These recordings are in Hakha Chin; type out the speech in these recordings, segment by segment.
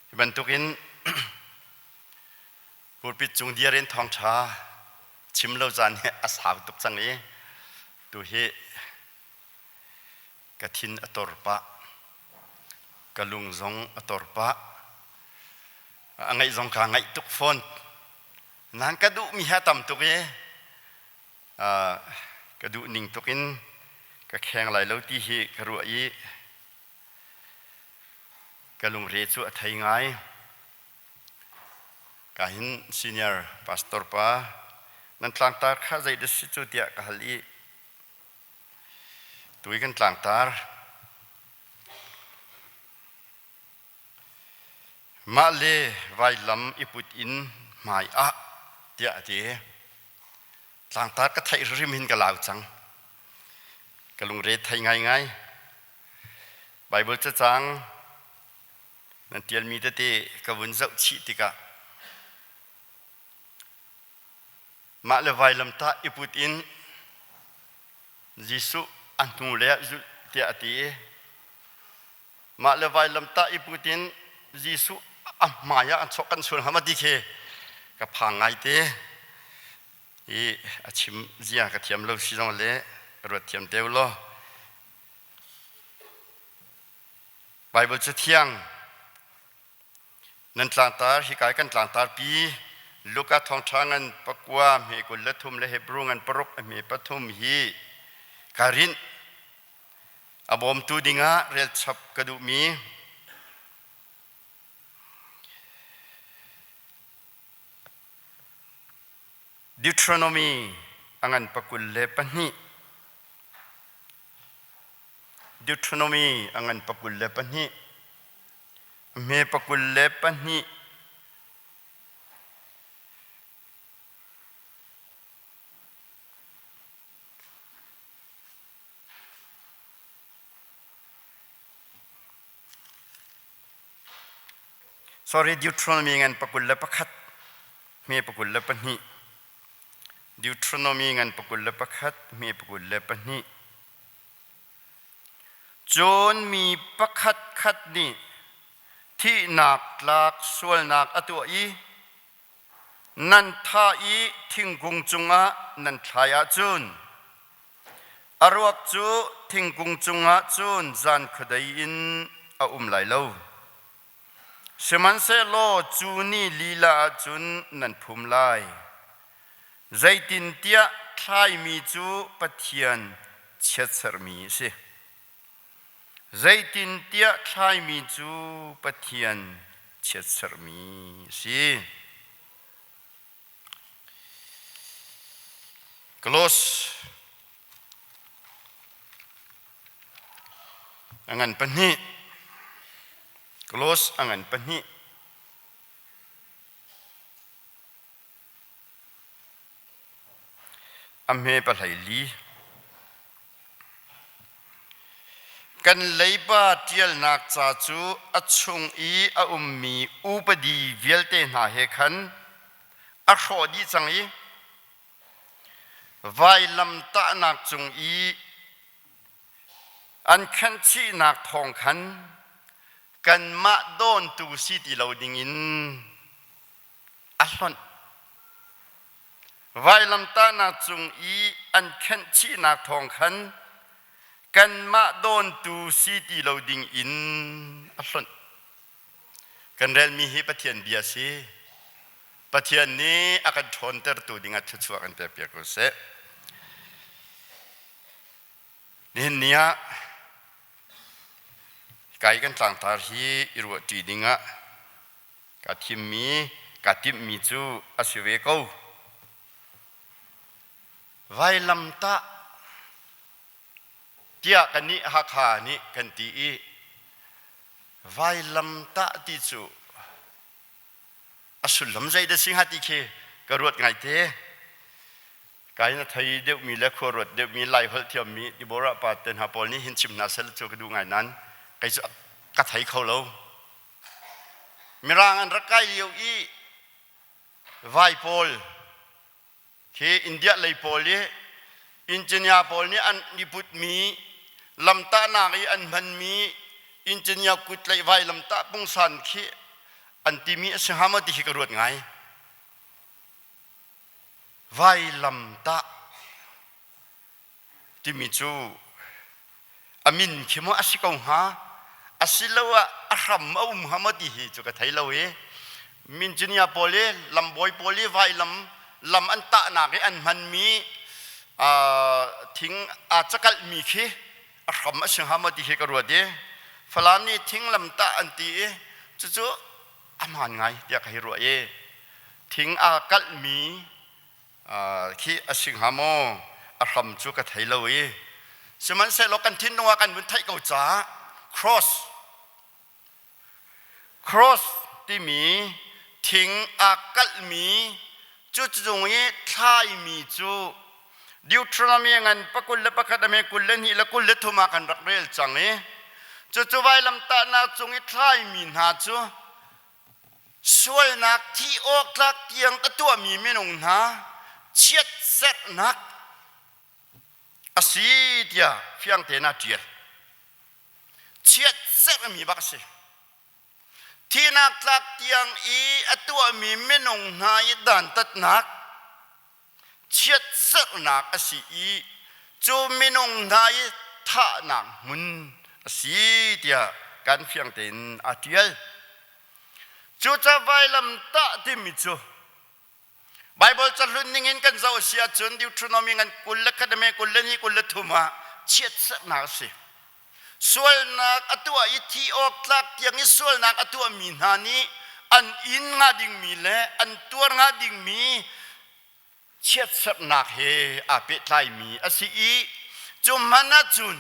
Hi bantukin pulpit cung dir in thawngṭha chim lo caan hi a sau tuk cang i tuhi ka thin a tor pah, ka lung zong a tor pah, a ngaih zong kaa ngaih tuk fawn. Nain ka duhmi hi a tam tuk i ka duh ning tuk in ka kheng lai lo ti hi ka ruah i Ka lungre cu a thei ngai. Ka hin senior pastor pa nan tlangtar kha zei dah si cu tiah ka hal i tui kan tlangtar. Mah le vailam i put in hmai ah tiah a ti. Tlangtar ka theih hrim hin ka lau cang. Ka lungre thei ngaingai. Baibal cacang nan ṭialmi tete ka vun zoh chih tikah mah le vailamtah i put in Jesuh a hnu le ah zulh tiah a ti i mah le vailamtah i put in Jesuh a hmai ah an chawk kan sual hnga ma ti khi ka phang ngaite i a chim zia ka thiam lo si zong le ruat thiam te u law Baibal cu thiang nan tlangtar hikai kan tlangtar pi Luka thawngṭha ngan pakua hme 23 le Hebrew ngan paruk a hme pathum hi ka rinh a bawmtu dingah relchap ka duhmi Deuteronomy a ngan pakul le pahnih Deuteronomy a ngan pakul le pahnih hme pakul le pahnih Sorry, Deuteronomy ngan pakul le pakhat hme pakul le pahnih Deuteronomy ngan pakul le pakhat hme pakul le pahnih Cun mi pakhat khat nih thihnak tlak sualnak a tuah i nan thah i thingkung cungah nan thlai ahcun a ruak cu thingkung cungah cun zan khuadei in a um lai lo. Sihmanhsehlaw cu ni lila ah cun nan phum lai. Zeitintiah thlaimi cu Pathian chiatserhmi a si. Zeitintiah thlaimi cu Pathian chiatserhmi a si. Close. A ngan pahnih. Close a ngan pahnih. A hme pahlei li. Kan leiba ṭialnak ca cu a chung i a ummi upadi vialte hna he khan a hrawh dih cang i vailamtahnak cung i an khenhchihnak thawng khan kanmah dawntu si ti lo dingin a hlonh. Vailamtahnak cung i an khenhchihnak thawng khan kanmah dawntu si ti lo ding in a hlonh. Kan relmi hi Pathian bia si. Pathian nih a kan ṭhawntertu dingah thluachuah kan pekpiak ko seh. Nihin ni ah kai kan tlangtar hi i ruahṭi dingah Ka thimmi, ka timhmi cu a si ve ko. Vailamtah tiah kannih Hakha nih kan ti i vailamtah ti cu a sullam zei dah si hnga ti khi ka ruat ngaite. Kai na thei deuhmi le khua ruat deuhmi Lai holh thiammi Deborah pa te hna pawl nih hin chim hna seh cu ka duh ngai nain kei cu ka thei kho lo. Mirang an rak kai lio i vai pawl khi India lei pawl i engineer pawl nih an i putmi lamtahnak i an hmanmi engineer kutleih vai lamtah pungsan khi. an timi a si hnga maw ti hi ka ruat ngai. Vailamtah timi cu a min khi maw a si ko hnga asiloah a hram a um hnga maw ti hi cu ka thei lo i mingineer pawl i lambawi pawl i vailam lam an tahnak i an hmanmi thing aa cakalhmi khi a hram a si hnga maw ti hi ka ruat i Falam nih thing lam tah an ti i cucu a hmaan ngai tiah ka hei ruah i thing aa kalhmi khi a si hnga maw a hram cu ka thei lo i sihmanhsehlaw kan thinlung ah kan vun theih ko caah cross Cross timi thing aa kalhmi cu cung i thlaimi cu Deuteronomy ngan pakul le pakhat a hme 22 le 23 ah kan rak rel cang i cucu vailamtahnak cung i thlaimi hna cu sualnak thi awk tlak tiang a tuahmi minung hna chiatserhnak a si tiah fiang tein aa ṭial. Chiatserhmi bak a si. Thihnak tlak tiang i a tuahmi minung hna i dantatnak chiatserhnak a si i cu minung hna i thahnak hmun a si tiah kan fiang tein aa ṭial. Cucaah vailam tah timi cu Baibal cahlun ningin kan zoh a si ahcun Deuteronomy ngan 21 me 22 23 ah chiatserhnak a si. Sualnak a tuah i thi awk tlak tiang i sualnak a tuahmi hna nih an in hnga dingmi le an tuar hnga dingmi chiatserhnak he aa pehtlaimi a si i cu hmanh ahcun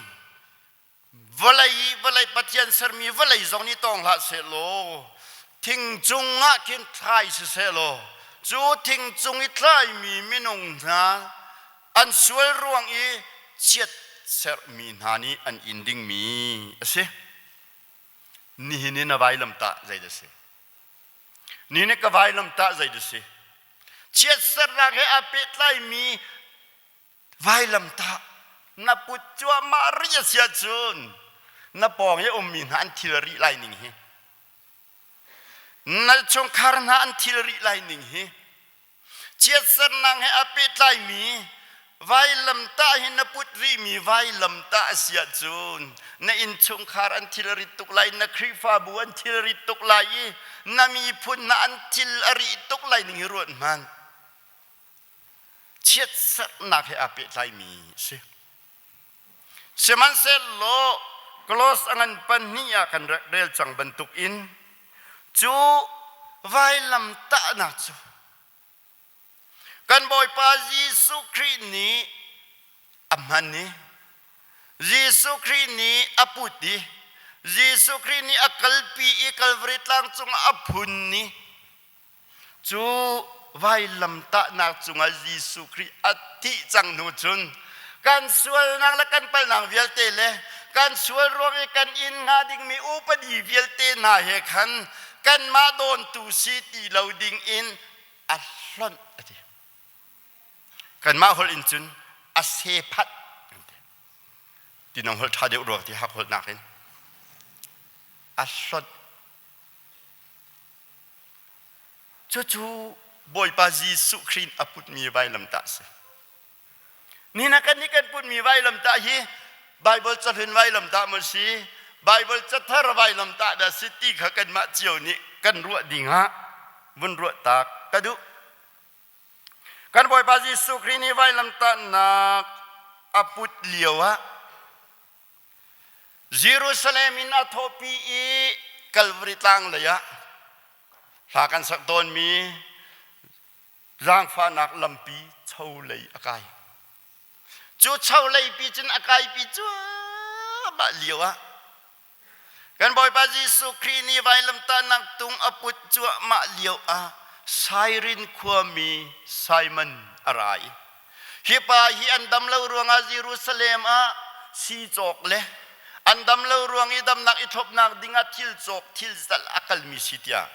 Vawlei vawlei Pathian sermi vawlei zong nih tawng hlah sehlaw thing cung ah khin thlai siseh law cu thing cung i thlaimi minung hna an sual ruang i chiatserhmi hna nih an in dingmi a si. Nihin in a vailamtah zeidah a si? Nihin i ka vailamtah zeidah a si? Chiatserhnak he aa pehtlaimi Vailamtah na put cuahmah rih a si ahcun na pawng i a ummi hna an thil rih lai ning hi na chungkhar hna an thil rih lai ning hi chiatsernak he a pehtlaimi vailamtah hi na put rihmi vailamtah a si ahcun na innchungkhar an thil rit tuk lai na Khrihfabu an thil rit tuk lai i na miphun hna an thil a rih tuk lai ning hi ruat hmanh. Chiatserhnak he aa pehtlaimi a si. Sihmanhsehlaw clause a ngan pahnih ah kan rel cang bantuk in cu vailamtahnak cu kan Bawipa Jesuh Khrih nih a hman i Jesuh Khrih nih a put i Jesuh Khrih nih a kalpi i Kalvari tlang cungah a phun i Cu vailamtahnak cungah Jesuh Khrih a thih cang hnu cun kan sualnak le kan palhnak vialte le kan sual ruang i kan in hnga dingmi upadi vialte hna he khan kanmah dawntu si ti lo ding in a hlonh a ti. Kanmah holh in cun a sephat an ti. Tinong holh ṭha deuh rua ti hak holh nakin a hlonh. Cucu Bawipa Jesuh Khrih a putmi vailamtah a si. Nina kan nih kan putmi vailamtah hi Baibal cahlun vailamtah maw si, Baibal cathar vailamtah dah si ti kha kanmah cio nih kan ruah ding ah vun ruah tak ka duh. Kan Bawipa Jesuh Khrih nih vailamtahnak a put lio ah Jerusalem in a thawhpi i Kalvari tlang lei ah hla kan sak tawnmi zaangfahnak lampi cholei a kai. Cu choleipi cun a kaipi cuahmah lio ah Kan Bawipa Jesuh Khrih nih vailamtahnak tung a put cuahmah lio ah Sairin khuami Simon a ra i hi pa hi an dam lo ruangah Jerusalem ah sii cawk le an dam lo ruang i damnak i thlopnak dingah thil cawk thil zalh a kalmi si tiah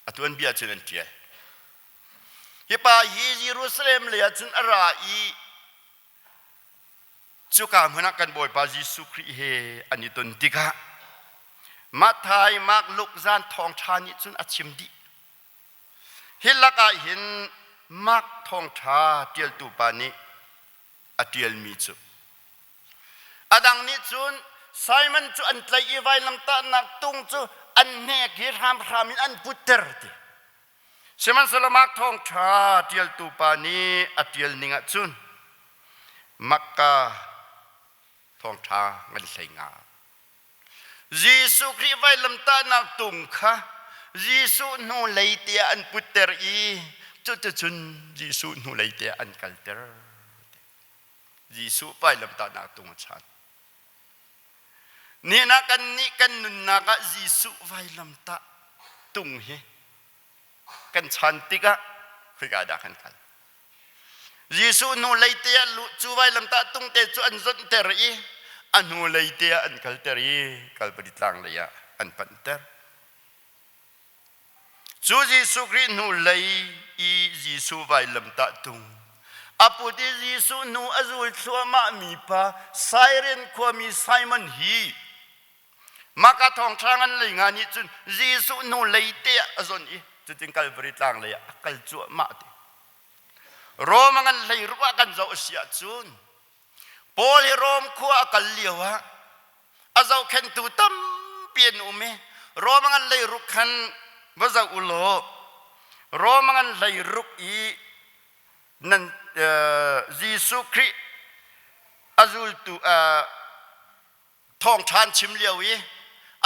a tuanbia cun an ṭial. Hi pa hi Jerusalem lei ah cun a ra i Cuka hmun ah kan Bawipa Jesuh Khrih he an i ton tikah. Matthai, Mark, Luke zan thawngṭha nih cun a chim dih. Hi lakah hin Mark thawngṭha ṭialtu pa nih a ṭialmi cu a dang nih cun Simon cu an tlaih i vailamtahnak tung cu an hnek i hramhram in an putter ti. Sihmanhsehlaw Mark thawngṭha ṭialtu pa nih a ṭial ning ah cun Makka thawngṭha ngan 15. Jesuh Khrih vailamtahnak tung kha Jesuh hnulei tiah an putter i cuticun Jesuh hnulei tiah an kalter. Jesuh vailamtahnak tung a chan. Nihin ah kannih kan nunnak ah Jesuh vailamtah tung hi kan chan tikah khoika dah kan kal? Jesuh hnulei te ah cu vailamtah tungte cu an zonhter i a hnulei te ah an kalter i Kalvari tlang lei ah an panhter. Cu Jesuh Khrih hnulei i Jesuh vailamtah tung a put i Jesuh hnu a zul thluahmah mi pa Siren khuami Simon hi Maka thawngṭha ngan lei nga nih cun Jesuh hnu lei te ah a zon i cutin Kalvari tlang lei ah a kal cuahmah ti. Rom a ngan hlei ruk ah kan zoh a si ahcun Paul hi Rom khua a kal lio ah a zohkhenhtu tampi an um i Rom a ngan hlei ruk khan va zoh u law Rom a ngan hlei ruk i nan Jesuh Khrih a zultu thawngṭha an chim lio i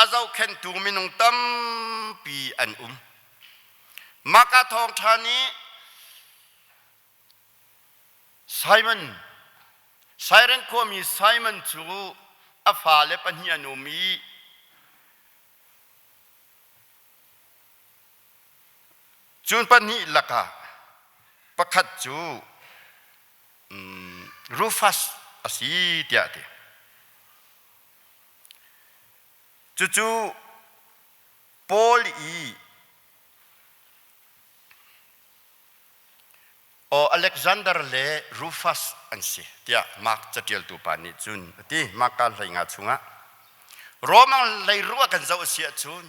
a zohkhenhtu minung tampi an um. Maka thawngṭha nih Simon, Siren khuami Simon cu a fale pahnih an um i cun pahnih lakah pakhat cu Rufus a si tiah a ti. Cucu Paul i aw Alexander le Rufus an si tiah Mark caṭialtu pa nih cun a ti. Mark ka hlei nga chungah Roman lei ruah kan zoh a si ahcun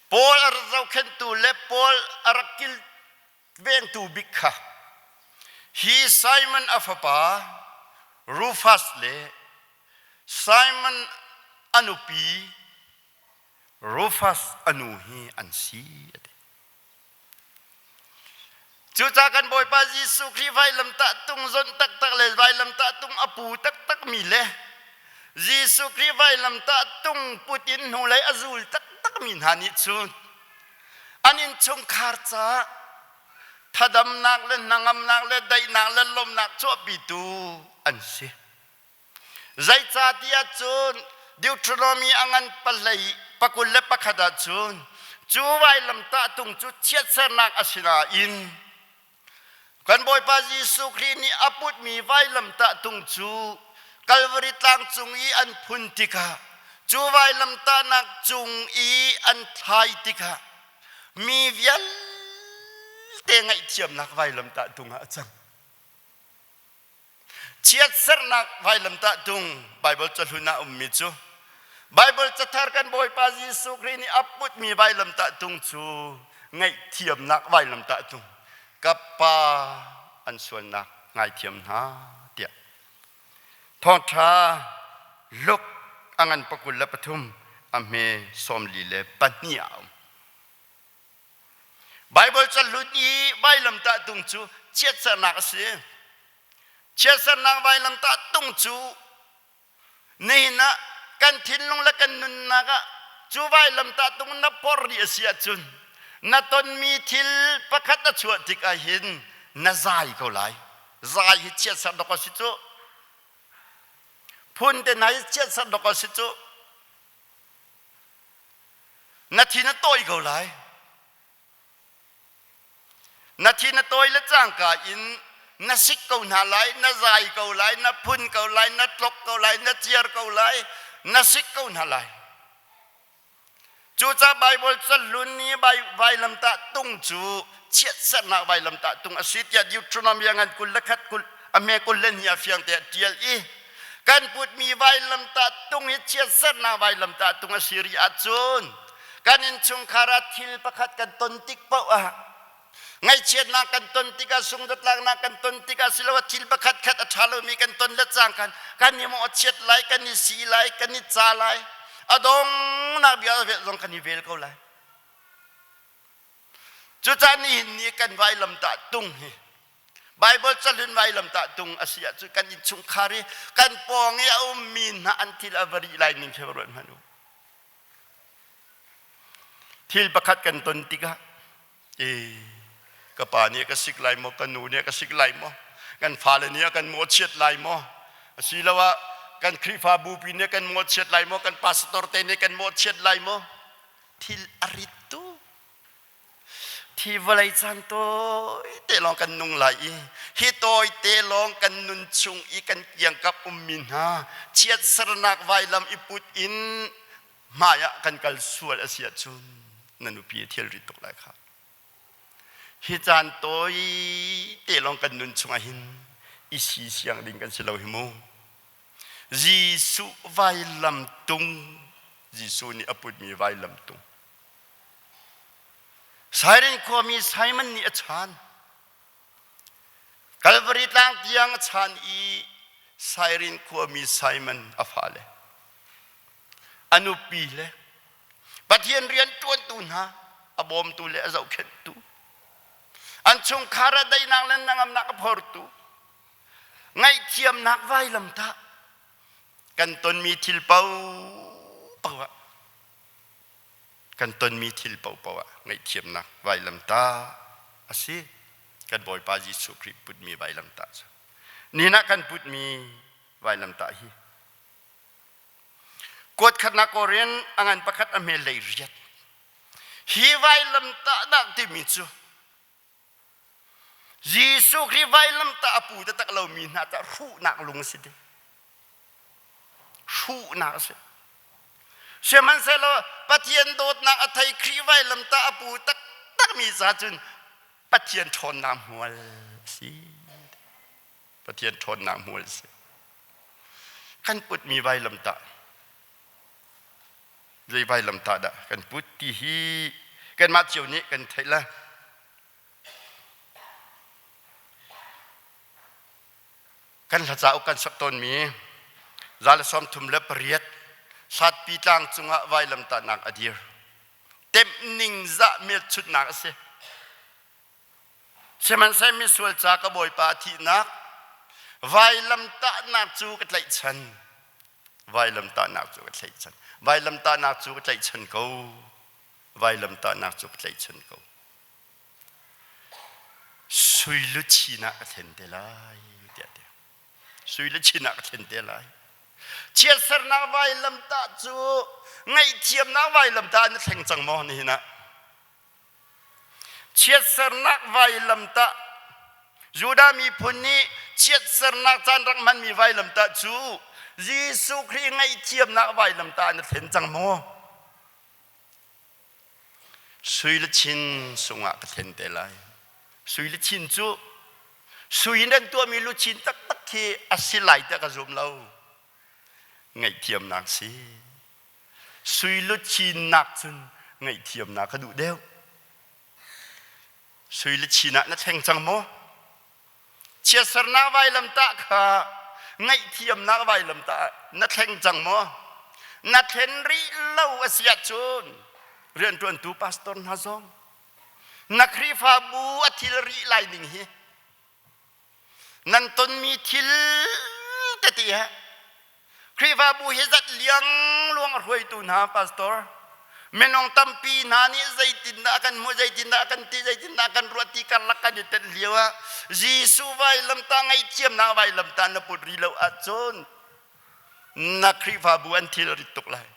Paul a rak zohkhenhtu le Paul a rak kil vengtu bik kha hi Simon a fapa Rufus le Simon a nupi Rufus a nu hi an si a ti. Cucaah kan Bawipa Jesuh Khrih vailamtah tung zonh taktak le vailamtah tung a pu taktak mi le Jesuh Khrih vailamtah tung put in hnulei a zul taktak mi hna nih cun An innchungkhar caah thadamnak le hnangamnak le daihnak le lawmhnak chuahpitu an si. Zeicahtiah cun Deuteronomy a ngan pahlei 21 ah cun cu vailamtah tung cu chiatsernak a si nain Kan Bawipa Jesuh Khrih nih a putmi vailamtah tung cu Kalvari tlang cung i an phun tikah cu vailamtahnak cung i an thlai tikah mi vialte ngaihthiamnak vailamtah tung ah a cang. Chiatsernak vailamtah tung Baibal cahlun ah ummi cu Baibal cathar kan Bawipa Jesuh Khrih nih a putmi vailamtah tung cu ngaihthiamnak vailamtah tung ka pa an sualnak ngaithiam hna tiah thawngṭha Luke a ngan 23 a hme 42 ah a um. Baibal cahlun i vailamtah tung cu chiatsernak a si. Chiatsernak vailamtah tung cu Nihin ah kan thinlung le kan nunnak ah cu vailamtah tung na por rih a si ahcun na tonmi thil pakhat a chuah tik ah hin na zai ko lai. Zai hi chiatserh dawk a si cu. Phun te hna hi chiatserh dawk a si cu. Na thin a tawi ko lai. Na thi na tawi le cangka in na sik ko hna lai, na zai ko lai, na phun ko lai, na tlok ko lai, na ciar ko lai, na sik ko hna lai. Cucaah Baibal cahlun nih vailamtah tung cu chiatsernak vailamtah tung a si tiah Deuteronomy ngan 21 kul a hme 22 a fiang te a ṭial i. Kan putmi vailamtah tung hi chiatsernak vailamtah tung a si rih ahcun kan innchungkhar ah thil pakhat kan ton tik paoh ah, ngaihchiatnak kan ton tikah, sungzatlaknak kan ton tikah, siloah thil pakhat khat a ṭha lomi kan ton le cang kan kan i mawhchiat lai, kan i si lai, kan i ca lai, a dongnak bia zong kan i vel ko lai. Cucaah nihin ni kan vailamtah tung hi Baibal cahlun vailamtah tung a si ahcun kan innchungkhar i kan pawng i a ummi hna an thil a va rih lai ning khi va ruat hmanh u. Thil pakhat kan ton tikah, e ka pa nih a ka sik lai maw, ka nu nih a ka sik lai maw, kan fale nih a kan mawhchiat lai maw, asiloah kan Khrihfabu pi nih a kan mawhchiat lai maw, kan pastor te nih kan mawhchiat lai maw, thil a rit tuk. Thi vawlei caan tawite lawng kan nung lai i hi tawite lawng kan nun chung i kan kiangkap ummi hna chiatsernak vailam i put in hmai ah kan kal sual a si ahcun na nupi a thil rit tuk lai kha. Hi caan tawite lawng kan nun chungah hin i si siang ding kan si lo hi mu. Jesuh vailam tung, Jesuh nih a putmi vailam tung. Siren khuami Simon nih a chaan. Kalvari tlang tiang a chaan i Siren khuami Simon a fale, a nupi le Pathian rian ṭuantu hna, a bawmtu le a zohkhenhtu, an chungkhar ah daihnak le hnangamnak a phortu, ngaihthiamnak vailamtah kan tonmi thil paohpaoh ah, kan tonmi thil paohpaoh ah ngaihthiamnak vailamtah a si. Kan Bawipa Jesuh Khrih putmi vailamtah cu. Nihin ah kan putmi vailamtah hi kuat khatnak Korin a ngan pakhat a hmel lei riat. Hi vailamtahnak timi cu Jesuh Khrih vailamtah a pu taktak lomi hna ca hruhnak lung a si ding. Hruhnak a si. Sihmanhsehlaw Pathian dawtnak a thei, Khrih vailamtah a pu taktakmi ca cun Pathian ṭhawnnak hmual a si. Pathian ṭhawnnak hmual a si. Kan putmi vailamtah zei vailamtah dah kan put ti hi kanmah cio nih kan theih lai. Kan hla cauk kan sak tawnmi 138 Hlatpi tlang cungah vailamtahnak a dir. Temh ningzah hmelchunhnak a si. Sihmanhsehlaw misual ca ka Bawipa a thihnak vailamtahnak cu ka tlaihchan. Vailamtahnak cu ka tlaihchan. Vailamtahnak cu ka tlaihchan ko. Vailamtahnak cu ka tlaihchan ko. Sui luchin ah ka thlen te lai tiah ti. Sui luchin ah ka thlen te lai. Chiatsernak vailamtah cu ngaihthiamnak vailamtah na thleng cang maw nihin ah? Chiatsernak vailamtah Judah miphun nih chiatsernak caan rak hmanmi vailamtah cu Jesuh Khrih ngaihthiamnak vailamtah na thlen cang maw? Sui le chin sungah ka thlen te lai. Sui le chin cu sui in an tuahmi luchin taktak khi a si lai tiah ka zum lo. Ngaihthiamnak si. Sui luchin nak cun ngaihthiamnak ka duh deuh. Sui le chin ah na thleng cang maw? Chiatsernak vailamtah kha ngaihthiamnak vailamtah na thleng cang maw? Na thlen rih lo a si ahcun rianṭuantu pastor hna zong na Khrihfabu a thil rih lai ning hi nan tonmi thil tete he Khrihfabu hi zat liangluang a hruaitu hna pastor minung tampi hna nih zeitindah kan hmuh, zeitindah kan ti, zeitindah kan ruah ti karlak kan i tel lio ah Jesuh vailamtah, ngaihthiamnak vailamtah na put rih lo ahcun na Khrihfabu an thil rit tuk lai.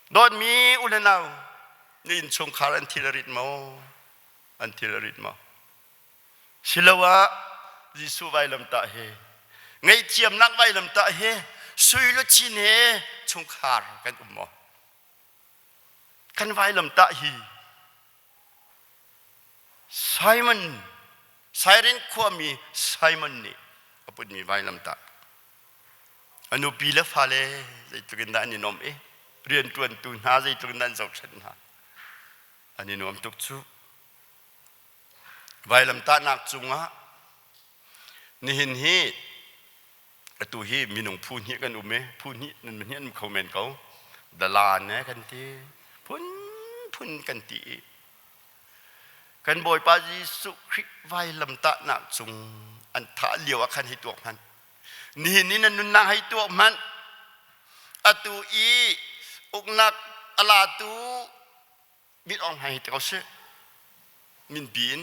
Dawtmi u le nau, na innchungkhar an thil a rit maw? An thil a rit maw? Siloah Jesuh vailamtah he, ngaihthiamnak vailamtah he, sui luchin he chungkhar kan um maw? Kan vailamtah hi Simon, Siren khuami Simon nih a putmi vailamtah. A nupi le fale zeitluk in dah an i nuamh i rianṭuantu hna zeitluk in dah an zohkhenh hna. An i nuam tuk cu. Vailamtahnak cungah nihin hi atu hi minung phu hnih kan um i phu hnih nan hnih an um kho men ko. Dalan eh kan ti phunphun kan ti i kan Bawipa Jesuh Khrih vailamtahnak cung an thah lio ah khan hei tuak hmanh. Nihin ni nan nunnak hei tuak hmanh. Atu i uknak a latu Min Aung Hlaing hi ti ko sih. Minpi in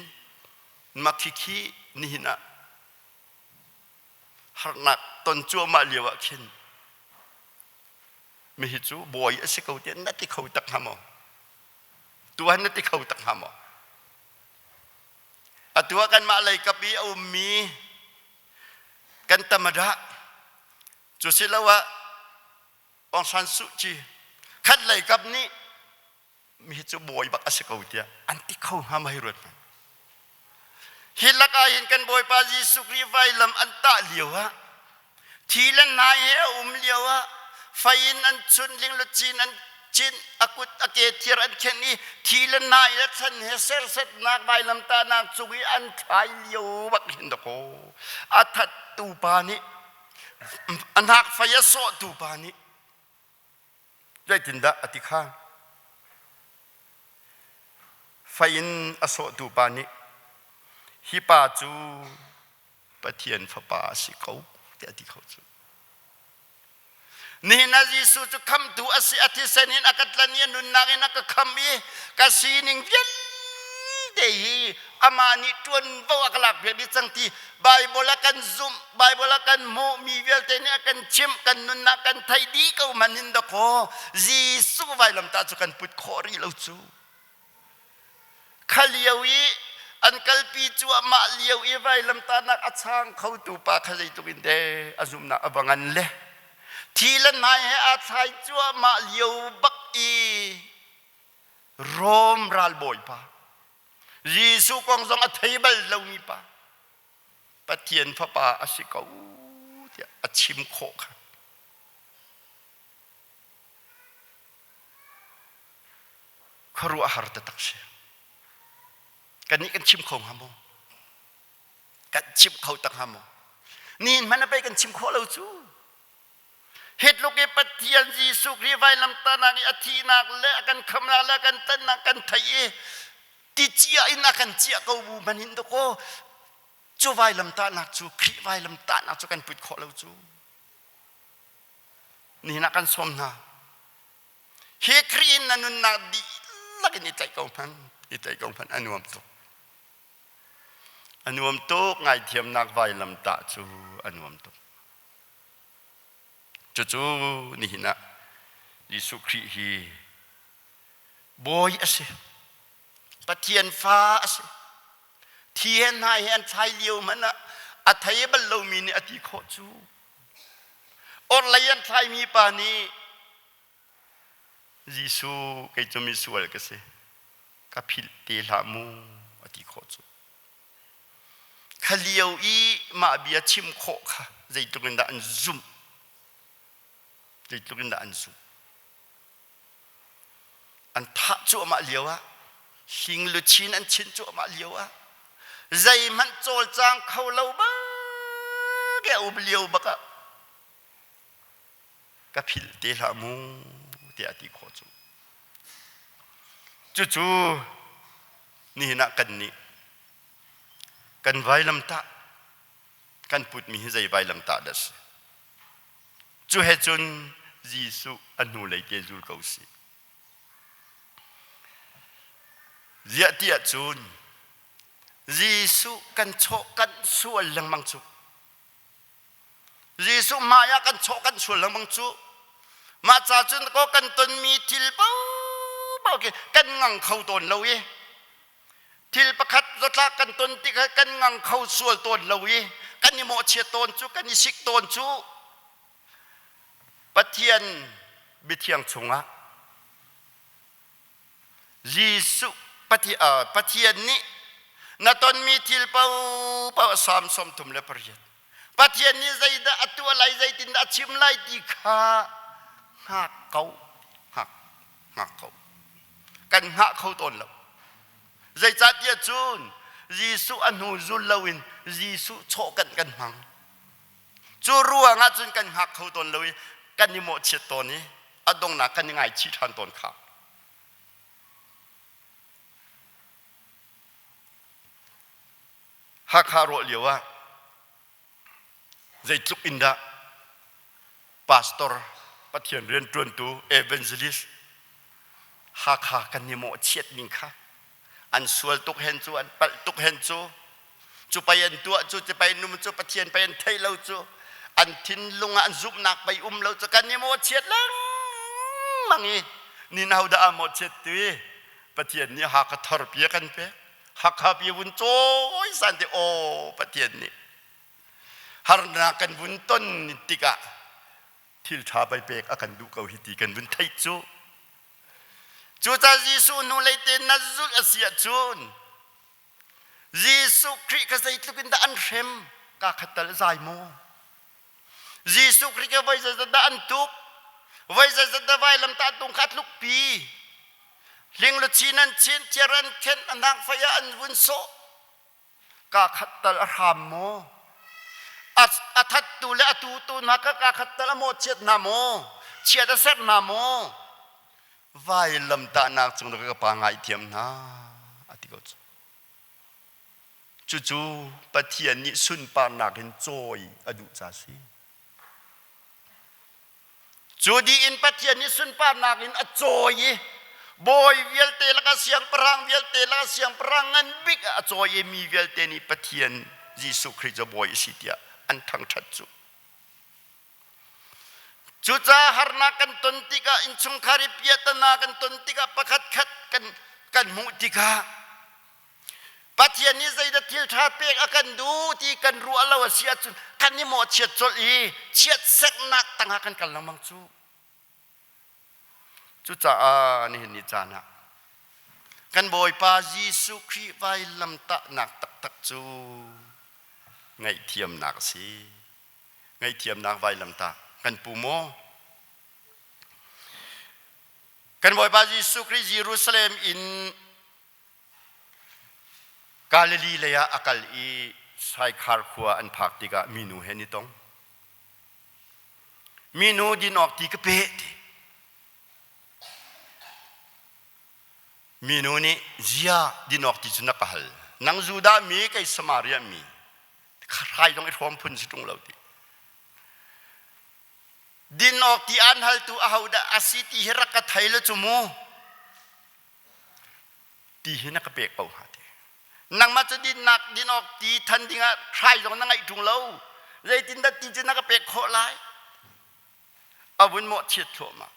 mah khikhi nihin ah harnak ton cuahmah lio ah khin mihi cu bawi a si ko tiah na ti kho tak hnga maw? Tuan na ti kho tak hnga maw? Atu ah kanmah lei kap i a ummi kan tamadah cu siloah Aung San Suu Kyi khat lei kap nih mi cu bawi bak a si ko tiah an ti kho hnga ma hei ruat hmanh. Hi lakah hin kan Bawipa Jesuh Khrih vailam an tah lio ah thi le hnai he a um lio ah fei in an chunh linglucin an cinh a kut a ke thir an khenh i thi le hnai le thlan he sersetnak vailam tahnak cung i an thlai lio bak hin dakaw a thattu pa nih a hnak fei a sawhtu pa nih Zeitindah a ti kha? Fei in a sawhtu pa nih hi pa cu Pathian fapa a si ko tiah a ti kho cu. Nihin ah Jesuh cu khamtu a si, a thisen in a ka tlan i a nunnak in a ka kham i ka sining vialte hi amah nih ṭuanvo a ka lakpiak dih cang ti Bible a kan zumh, Bible a kan hmuh, mi vialte nih a kan chimh, kan nunnak kan theih dih ko man in dakaw Jesuh vailamtah cu kan put khawh rih lo cu. Kha lio i an kalpi cuahmah lio i vailamtahnak a chang khotu pa kha zeitluk in de a zumhnak a va ngan le thi le hnai he aa thlai cuahmah lio bak i Rom ralbawi pa Jesuh kong zong a thei bal lomi pa Pathian fapa a si ko tiah a chim khawh kha. Khuaruahhar taktak si. Kannih kan chim kho hnga maw? Kan chim kho tak hnga maw? Nihin hmanh a pei kan chim khawh lo cu. Hi tluk i Pathian Jesuh Khrih vailamtahnak i a thihnak le a kan khamnak le a kan tlanhnak kan theih i ti cia in a kan ciah ko bu hmanh hin dakaw cu vailamtahnak cu Khrih vailamtahnak cu kan put khawh lo cu. Nihin ah kan sawm hna. Hi Khrih in na nunnak dihlak in i tlaih ko hmanh, i tlaih ko hmanh a nuam tuk. A nuam tuk ngaithiamnak vailamtah cu a nuam tuk. Cucu nihin ah Jesuh Khrih hi bawi a si. Pathian fa a si. Thi he hna he an thlai lio hmanh ah a thei bal lomi nih a ti khawh cu. Orhlei an thlaimi pa nih Jesuh kei cu misual ka si. Ka philh te hlah mu a ti khawh cu. Kha lio i mah bia chim khawh kha zeitluk in dah an zumh? Zeitluk in dah an zumh? An thah cuahmah lio ah, hling luchin an chinh cuahmah lio ah, zeihmanh cawlcang kho lo bak a um lio bak ah ka philh te hlah mu tiah a ti khawh cu. Cucu nihin ah kannih kan vailamtah kan putmi hi zei vailamtah dah si? Cu he cun Jesuh a hnulei te zul ko sih. Ziah ti ahcun Jesuh kan chawh kan sual lengmang cu Jesuh hmai ah kan chawh kan sual lengmang cu mah ca cun ko kan tonmi thil paohpaoh khi kan ngang kho tawn lo i thil pakhat zatlak kan ton tikah kan ngang kho sual tawn lo i kan i mawhchiat tawn cu kan i sik tawn cu Pathian biathiang chungah Jesuh Pathian nih na tonmi thil paohpaoh Salm 38. Pathian nih zeidah a tuah lai, zeitindah a chim lai ti kha hngak ko, hngak, hngak ko. Kan hngah kho tawn lo. Zeicahtiah cun Jesuh a hnu zul loin Jesuh chawh kan kan hmang. Cu ruang ah cun kan hngak kho tawn lo i kan i mawhchiat tawn i a donghnak kan i ngaichih ṭhan tawn kha. Hakha rawh lio ah zeitluk in dah pastor Pathian rianṭuantu evangelist Hakha kan i mawhchiat ning kha an sual tuk hen cu an palh tuk hen cu cu pei an tuah cu cu pei num cu Pathian pei an theih lo cu an thinlung ah an zumhnak pei um lo cu kan i mawhchiat lengmang i ni nau dah aa mawhchiat tu i Pathian nih Hakha thar pi a kan pek Hakha pi vun cawi san te aw Pathian nih harnak kan vun ton tikah thil ṭha pei pek a kan duh ko hi ti kan vun theih cu cucaah Jesuh hnulei te na zulh a si ahcun Jesuh Khrih kha zeitluk in dah an hrem ka khat tal zai maw Jesuh Khrih kha voi zeizat dah an tuk voi zeizat dah vailamtah tung kha a tlukpi hlingluchin an chin thiar an khenh a hnak fai ah an vun sawh ka khat tal a hram maw a thattu le a tutu hna kha ka khat tal a mawhchiat hna maw chiat a serh hna maw vailamtahnak cung ka pa ngaithiam hna a ti ko cu cucu Pathian nih sunparnak in cawi a duh ca si Cu dih in Pathian nih sunparnak in a cawi i bawi vialte lakah siangpahrang vialte lakah siangpahrang ngan bik ah a cawi i mi vialte nih Pathian Jesuh Khrih cu bawi a si tiah an thangṭhat cu. Cucaah harnak kan ton tikah innchungkhar i piahtana kan ton tikah pakhatkhat kan kan hmuh tikah Pathian nih zeidah thil ṭha pek a kan duh ti kan ruah lo a si ahcun kan i mawhchiat colh i chiatserhnak tangah kan kal lengmang cu. Cucaah nihin ni caan ah kan Bawipa Jesuh Khrih vailamtahnak taktak cu ngaihthiamnak a si. Ngaihthiamnak vailamtah kan pu maw? Kan Bawipa Jesuh Khrih Jerusalem in Galilee lei ah a kal i Saikhar khua an phak tikah minu he an i tong. Minu din awk ti ka pe ti. Minu nih zia din awk ti cu na ka hal. Nang Judah mi kei Samaria mi hrai zong i hrawm phun si ṭung lo ti. Din awk ti aan haltu ahodah a si ti hi rak ka thei lo cu mu. Ti hi na ka pek ko hnga ti. Nangmah cu dinnak din awk ti than dingah hrai zong na ngeih ṭung lo. Zeitindah ti cu na ka pek khawh lai? A vun mawhchiat thluahmah.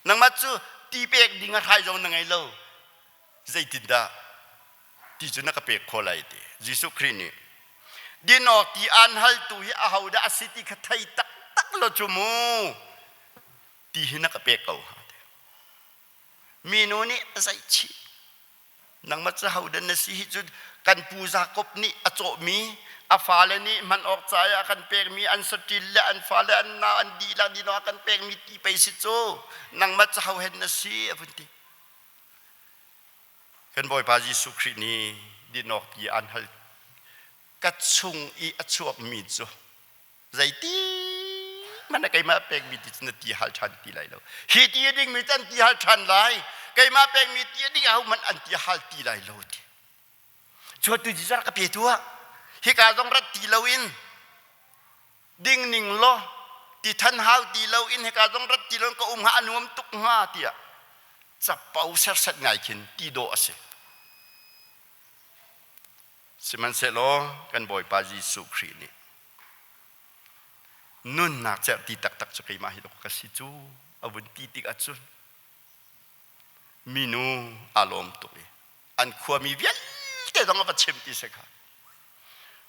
Nangmah cu ti pek ding a hrai zong na ngei lo. Zeitindah ti cu na ka pek khawh lai ti. Jesuh Khrih nih din awk ti aan haltu hi ahodah a si ti kha thei taktak lo cu mu. Ti hi na ka pek ko hnga ti. Minu nih a zaihchih. Nangmah cu hodah na si hi cu kan pu Jakob nih a cawhmi a fale nih hman awk ca i a kan pekmi an saṭil le an fale an nau an dihlak dih a kan pekmi ti pei si cu nangmah cu ho hen na si a vun ti. Kan Bawipa Jesuh Khrih nih din awk ti aan hal ka chung i a chuakmi cu zeiti hmanh ah keimah pekmi ti cu na ti hal ṭhan ti lai lo hi ti a dingmi cu an ti hal ṭhan lai keimah pekmi ti a ding ahohmanh an ti hal ti lai lo ti chuatu ti rak ka pe tuah hika zong rat ti loin ding ning law ti than hau ti loin hika zong rat ti loin ka um hnga a nuam tuk hnga tiah capo serset ngai khin ti dawh a si Sihmanhsehlaw kan Bawipa Jesuh Khrih nih nunnak cerhti taktak cu keimah hi ka si cu a vun ti tik ahcun minu aa lawm tuk i an khuami vialte zong a va chim ti si kha.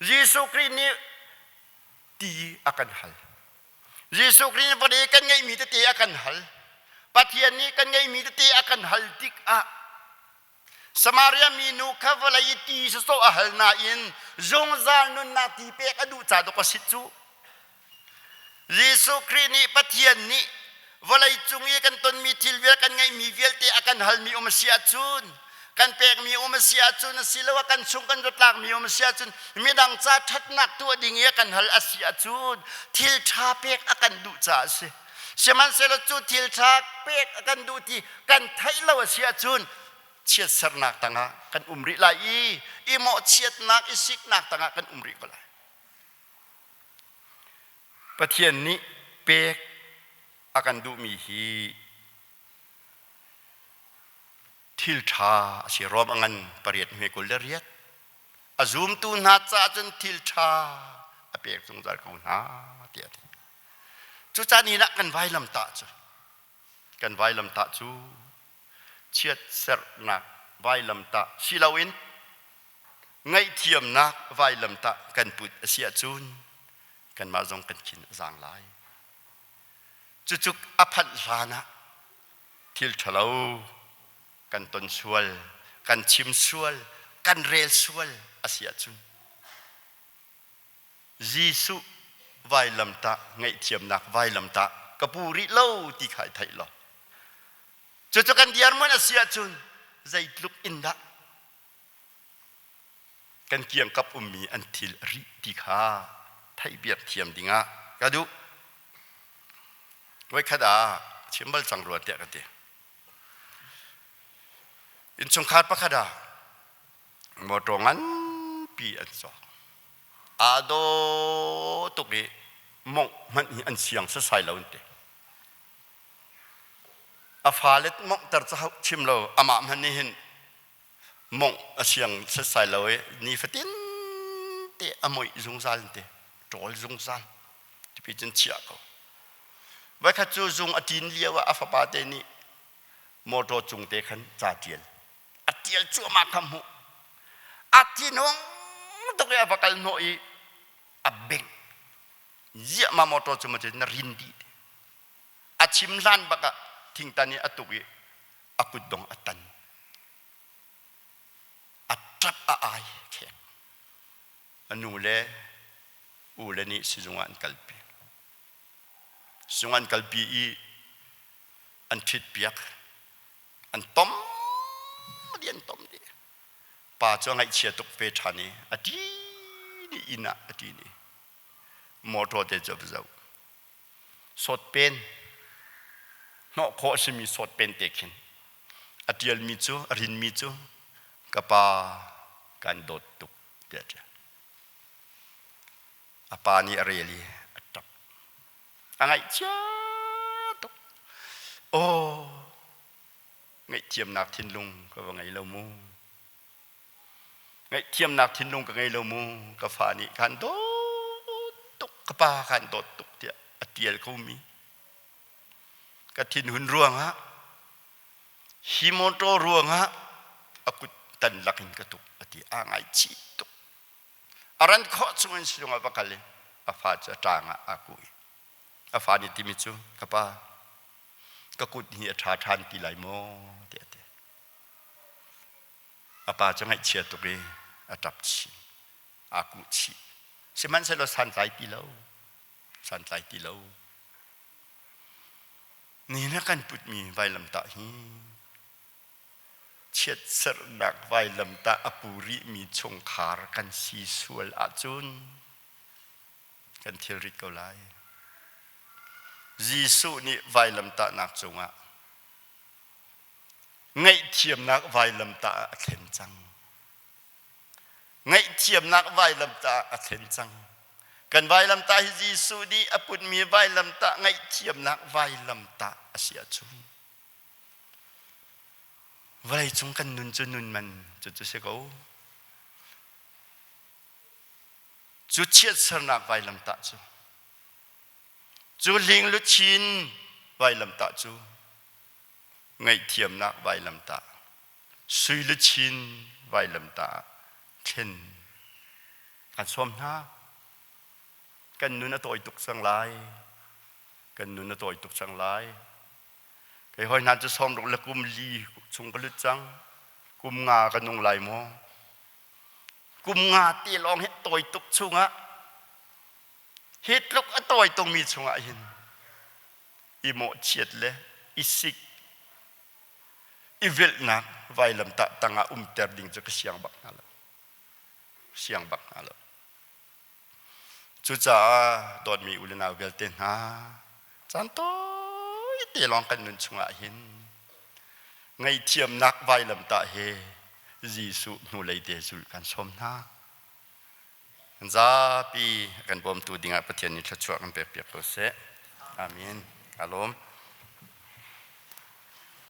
Jesuh Khrih nih ti a kan hal. Jesuh Khrih nih vawlei kan ngeihmi tete a kan hal. Pathian nih kan ngeihmi tete a kan hal tikah. Samaria minu kha vawlei i ti sawsawh a hal nain zungzal nunnak ti pek a duh ca dawk a si cu. Jesuh Khrih nih Pathian nih vawlei cung i kan tonmi thil vial kan ngeihmi vialte a kan halmi um a si ahcun kan pekmi um a si ahcun asiloah kan chung kan zatlakmi um a si ahcun midang ca ṭhatnak tuah ding i a kan hal a si ahcun thil ṭha pek a kan duh caah a si. Sihmanhsehlaw cu thil ṭha pek a kan duh ti kan theih lo a si ahcun chiatsernak tangah kan um rih lai i i mawhchiatnak i siknak tangah kan um rih ko lai. Pathian nih pek a kan duhmi hi thil ṭha a si. Rom a ngan pariat hme 28. A zumtu hna caah cun thil ṭha a pek zungzal ko hna tiah a ti. Cucaah ni ah kan vailamtah cu kan vailamtah cu chiatserhnak vailamtah si loin ngaihthiamnak vailamtah kan put a si ahcun kanmah zong kan khin a zaang lai. Cucu a phanh hlan ah thil ṭhalo kan ton sual, kan chim sual, kan rel sual a si ahcun Jesuh vailamtah ngaihthiamnak vailamtah ka pu rih lo ti kha i theih law cucu kan dirhmun a si ahcun zeitluk in dah kan kiangkap ummi an thil a rih ti kha theihpiak thiam dingah ka duh. Voikhat ah chim bal cang rua tiah ka ti. Innchungkhar pakhat ah motor nganpi an cawk. Aa daw tuk i mongh hmanh hi an siang sasai lo an ti. A fale monghter cu chim lo amah hmanh nih hin mongh a siang setsai lo i nifatin te a muih zungzal te ṭawl zungzal tipi cun chiah ko. Voikhat cu zung a ṭin lio ah a fapa te nih motor cung te khan ca ṭial a ṭial cuahmah kha hmuh a thinung tuk i a va kal hnawh i a bengh ziah ma motor cu ma na rin dih a chim hlan bak ah thingtan i a tuk i a kutdong a tan a ṭap a ai khek a nu le u le nih sizung ah an kalpi sizung an kalpi i an ṭhit piak an tom dih an tom dih pa cu a ngaihchia tuk ve ṭhan i a ṭi ni inn ah a ṭi ni motor te cu a va zoh Sawtpen hnawh khawh a simi sawtpen te khin a ṭialmi cu a rinmi cu ka pa kan dawt tuk tiah a ṭial. A pa nih a rel i a ṭap. A ngaihchia tuk. Aw, ngaihthiamnak thinlung ka va ngei lo mu. Ngaihthiamnak thinlung ka ngei lo mu ka fa nih khan dawt tuk ka pa khan dawt tuk tiah a tial ko mi ka thinhun ruangah hi motor ruangah a kut tan lakin ka tuk a ti aa ngaichih tuk a ran khawh chungin silung ah va kal i a fa cu a ṭang ah aa kuh i a fa nih timi cu ka pa ka kut hi a ṭha ṭhan ti lai maw tiah a ti A pa cu ngaihchia tuk i a ṭap chin. Aa kuh chih. Sihmanhsehlaw santlai ti lo. Santlai ti lo. Nihin ah kan putmi vailamtah hi chiatserhnak vailamtah a pu rihmi chungkhar kan si sual ahcun kan thilrit ko lai. Jesuh nih vailamtahnak cungah Ngaihthiamnak vailamtah ah a thlen cang. Ngaihthiamnak vailamtah ah a thlen cang. Kan vailamtah hi Jesuh nih a putmi vailamtah ngaihthiamnak vailamtah a si ahcun vawleicung kan nun cu nun man cu cu si ko. Cu chiatsernak vailamtah cu cu hling luchin vailamtah cu ngaihthiamnak vailamtah sui luchin vailamtah ah thlen kan sawm hna. Kan nun a tawi tuk cang lai. Kan nun a tawi tuk cang lai. Kei hoi hna cu 64 chung ka lut cang. Kum nga ka nung lai maw? Kum nga te lawng hi tawi tuk chungah, hi tluk a tawi tungmi chungah hin i mawhchiat le i sik i velhnak vailamtah tangah umter ding cu ka siang bak hna lo. Siang bak hna lo. Cucaah dawtmi u le nau vialte hna, caan tawite lawng kan nun chungah hin ngaihthiamnak vailamtah he Jesuh hnulei te zulh kan sawm hna. Kan zapi a kan bawmtu dingah Pathian nih thluachuah kan pekpiak ko seh. Amen. Ka lawm.